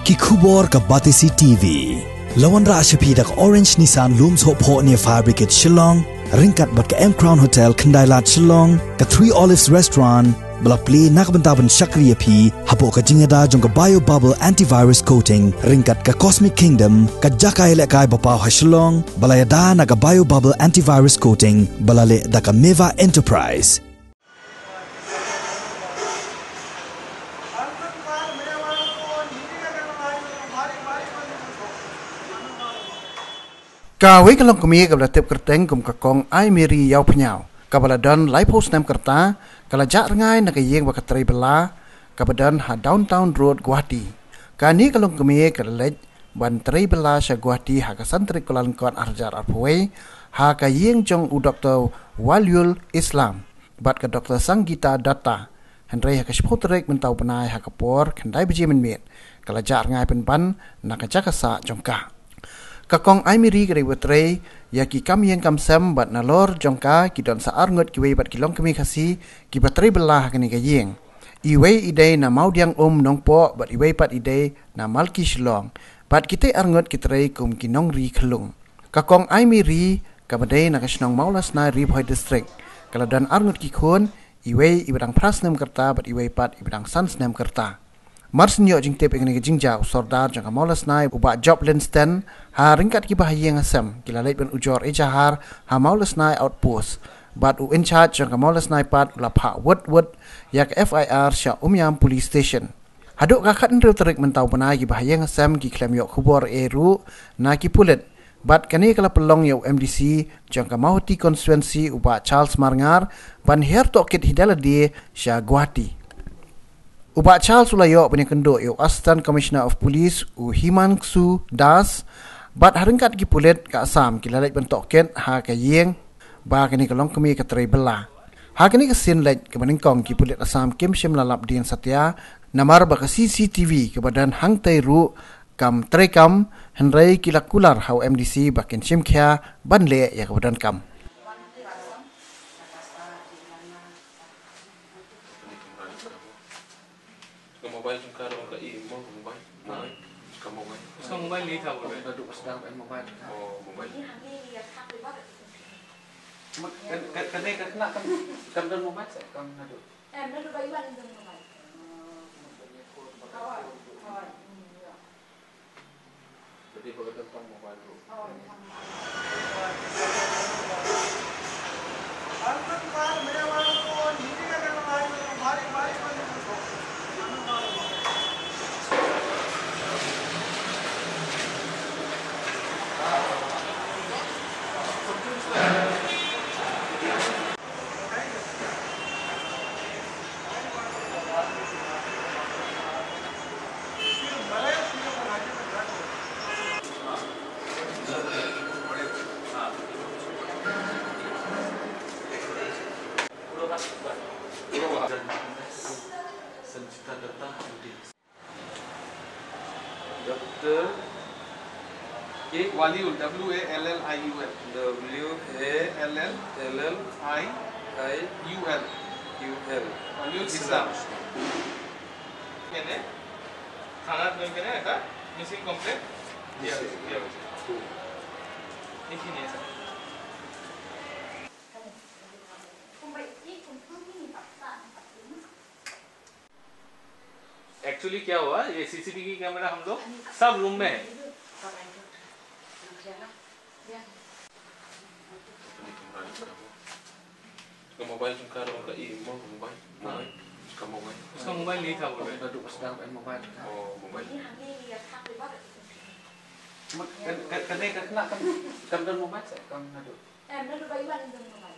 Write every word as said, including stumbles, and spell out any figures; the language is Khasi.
Ki khubor ka Batesi T V. La wanrah sha phi da ka Orange Nissan Lum Sohphoh near Fire Brigade Shillong, ryngkat bad ka M Crown Hotel Khyndai Lad Shillong, ka Three Olives Restaurant, ba la plie na ka bynta ban shakri ïa phi hapoh ka jingïada jong ka Bio Bubble Antivirus Coating ryngkat ka Cosmic Kingdom, ka jaka ïalehkai ba paw ha Shillong, ba la ïada na ka Bio Bubble Antivirus Coating ba la leh da ka Meva Enterprise. Kawei ka longkmie kaba la tip kyrteng kum ka Kong Aimiri Ïawphniaw, kaba la don laiphew snem ka rta, ka la jah rngai na ka ïing bad ka trei bylla kaba don ha Downtown Road, Guwahati. Kane ka longkmie ka la leit ban trei bylla sha Guwahati ha ka san tarik Kyllalyngkot arhajar arphew wei, ha ka ïing jong u Doktor Waliul Islam bad ka Doktor Sangeeta Dutta. Hynrei ha ka shiphew tarik mynta u bnai ha ka por khyndai baje mynmiet, ka la jah rngai pynban na ka jaka sah jong ka. Ka Kong Aimiri ka dei ba trei ïa ki kam ïing kam sem bad nalor jong ka ki don sa arngut kiwei pat ki longkmie Khasi kiba trei bylla ha kane ka ïing. Iwei i dei na Mawdiangum Nongpoh bad iwei pat i dei na Malki Shillong. Bad kitei arngut ki trei kum ki nongri khyllung. Ka Kong Aimiri kaba dei na ka shnong Mawlasnai, Ri Bhoi District, ka la don arngut ki khun, iwei iba dang phra snem ka rta bad iwei pat iba dang san snem ka rta. Mar shu ïoh jingtip ïa kane ka jingjia, u Sordar jong ka Mawlasnai, u Bah Job Linston, ha ryngkat kiba ha ïing ha sem, ki la leit ban ujor ejahar ha Mawlasnai Outpost. Bad u in charge jong ka Mawlasnai pat u la phah wut wut ïa ka F I R sha Umiam Police Station. Haduh ka khathynriew tarik mynta u bnai kiba ha ïing ha sem ki khlem ïoh khubor ei ruh na ki pulit. Bad kane ka la pynlong ïa u M D C jong ka Mawhati Constituency, u Bah Charles Marngar, ban hiar tohkit hi da lade sha Guwahati. U Bah Charles u la ïoh ban ïakynduh ïa u Assistant Commissioner of Police, u Himanshu Das, bad ha ryngkat ki pulit ka Assam ki la leit ban tohkit ha ka ïing ba kane ka longkmie ka trei bylla. Ha kane ka sien leit kaba nyngkong ki pulit Assam kim shym la lap dien satia, namar ba ka C C T V kaba don hangtei ruh kam trei kam, hynrei ki la kular ha u M D C ba kin shim khia ban leh ïa kaba donkam. Ka mobile jong ka, ka i mo, mobile, mobile. Ka mobile. Uska mobile nahi tha, bol rahe hain. Naduh ba sdang, eh, mobile. Oh, mobile. Ka, ka, ka, ka ne ka khynnah kam, kam don mobile sa, kam naduh. Em, naduh ba i wan don mobile. Doctor K. Walliul, W A L L I U L. W A L L I U L. Walliul Islam. এখানে থানার ওইখানে একটা মিছিল কমপ্লেন দেওয়া হয়েছে। হুম। এইখানে আছে। एक्चुअली क्या हुआ, ये सीसीटीवी कैमरा हम लोग सब रूम में है। Ka mobile jong ka, ka i mo, mobile, mobile. Ka mobile. Uska mobile nahi tha, bol rahe hain. Naduh ba sdang, eh, mobile. Oh, mobile. Ka, ka, ka ne ka khynnah kam, kam don mobile sa, kam naduh. Em, naduh ba i wan don mobile.